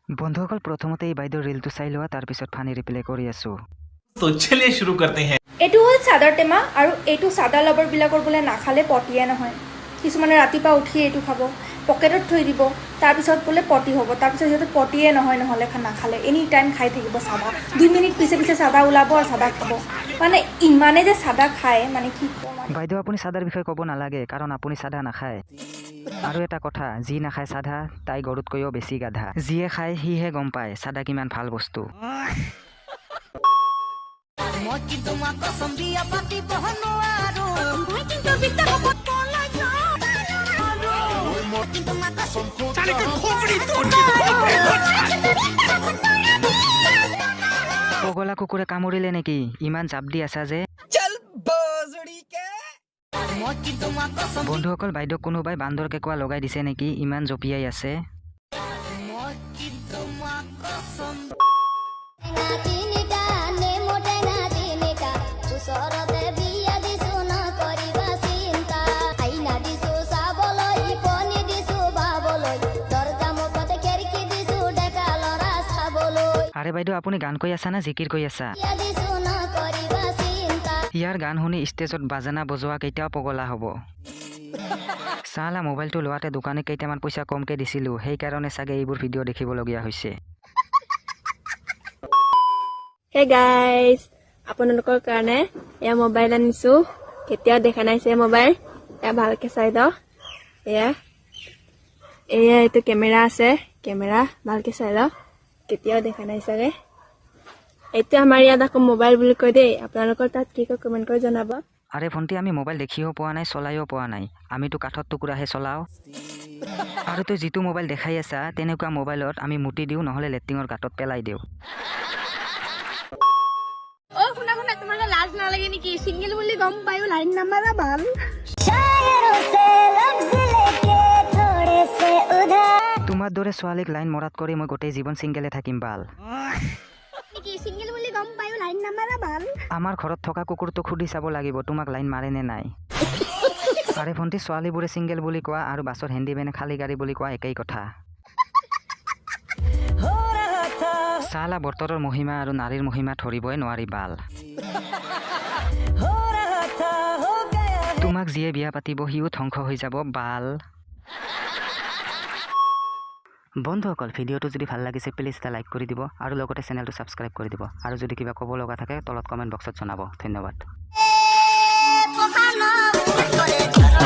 বন্ধুসকল, প্ৰথমতে এই বাইদেউৰ ৰিলটো চাই লোৱা, তাৰপিছত ফানি ৰিপ্লাই কৰি আছোঁ। तो चलिए शुरू करते हैं। এইটো হ'ল চাদাৰ টেমা আৰু এইটো চাদা লাভাৰবিলাকৰ বোলে নাখালে পটিয়ে নহয়। কিছুমানে ৰাতিপুৱা উঠি এইটো খাব, পকেটত থৈ দিব, তাৰপিছত বোলে পটি হ'ব। তাৰপিছত সিহঁতে পটিয়ে নহয় নহ'লে নাখালে। এনি টাইম খাই থাকিব চাদা। 2 মিনিট পিছে পিছে চাদা ওলাব আৰু চাদা খাব। মানে ইমানে যে চাদা খায়, মানে কি ক'ম আৰু। বাইদেউ, আপুনি চাদাৰ বিষয়ে ক'ব নালাগে, কাৰণ আপুনি চাদা নাখায়। আৰু এটা কথা, যি নাখায় চাদা তাই গৰুতকৈও বেছি গাধা। যিয়ে খায় সিহে গম পায় চাদা কিমান ভাল বস্তু। মই কিন্তু মা কচম, বিয়া পাতিব নোৱাৰো। মই কিন্তু বিদ্যা পলাই যাম। মই কিন্তু মা কচম। পগলা কুকুৰে কামুৰিলে নেকি? ইমান জাপ দি আছা যে? মই কিন্তু মা কচম। বন্ধুসকল, বাইদেউক কোনোবাই বান্দৰ কেঁকুৰা লগাই দিছে নেকি? ইমান জঁপিয়াই আছে। মই কিন্তু মা কচম। তিনিটা নেমু টেঙা তিনিটা, ওচৰতে বিয়া দিছো, নকৰিবা চিন্তা। আইনা দিছো চাবলৈ, ফণি দিছো বাবলৈ, দৰ্জা মুখত খিৰিকী দিছো ডেকা ল'ৰা চাবলৈ। আৰে বাইদেউ, আপুনি গান কৈ আছা না জিকিৰ কৈ আছা? বিয়া দিছো, নকৰিবা চিন্তা। ইয়াৰ গান শুনি ষ্টেজত বাজানা বজোৱা কেইটাও পগলা হ'ব। চালা, মোবাইলটো লোৱাতে দোকানীক কেইটামান পইচা কমকৈ দিছিলোঁ, সেইকাৰণে চাগে এইবোৰ ভিডিঅ' দেখিবলগীয়া হৈছে। হে গাইজ, আপোনালোকৰ কাৰণে এয়া মোবাইল আনিছো। কেতিয়াও দেখা নাই চাগে মোবাইল। এয়া ভালকে চাই লওক। এয়া এয়া এইটো কেমেৰা আছে, কেমেৰা। ভালকে চাই লওক, কেতিয়াও দেখা নাই চাগে। এইটো আমাৰ ইয়াত আকৌ মোবাইল বুলি কয় দেই। আপোনালোকৰ তাত কি কয়, কমেণ্ট কৰি জনাব। আৰে ভণ্টি, আমি মোবাইল দেখিও পোৱা নাই, চলাইও পোৱা নাই। আমিতো কাঠৰ টুকুৰাহে চলাওঁ। আৰু তই যিটো মোবাইল দেখাই আছা, তেনেকুৱা মোবাইলত আমি মুতি দিওঁ, নহ'লে লেট্ৰিনৰ গাঁতত পেলাই দিওঁ। অ শুনা শুনা, তোমালোকৰ লাজ নালাগে নেকি? চিংগল বুলি গম পায়ো লাইন নামাৰা ভাল। शायरों से लफ्ज लेके थोड़े से उधार। তোমাৰ দৰে ছোৱালীক লাইন মৰাত কৰি মই গোটেই জীৱন ছিংগেলে থাকিম বাল। নেকি চিংগল বুলি গম পায়ো লাইন নামাৰা ভাল। আমাৰ ঘৰত থকা কুকুৰটোক সুধি চাব লাগিব, তোমাক লাইন মাৰে নে নাই। আৰে ভণ্টি, ছোৱালীবোৰে ছিংগেল বুলি কোৱা আৰু বাছত হেণ্ডিমেনে খালী গাড়ী বুলি কোৱা একেই কথা। চালা, বতৰৰ মহিমা আৰু নাৰীৰ মহিমা ধৰিবই নোৱাৰি বাল। তোমাক যিয়ে বিয়া পাতিব, সিও ধ্বংস হৈ যাব বাল। বন্ধুসকল, ভিডিঅ'টো যদি ভাল লাগিছে, প্লিজ এটা লাইক কৰি দিব আৰু লগতে চেনেলটো ছাবস্ক্ৰাইব কৰি দিব। আৰু যদি কিবা ক'ব লগা থাকে, তলত কমেণ্ট বক্সত জনাব। ধন্যবাদ। পোখানো করে।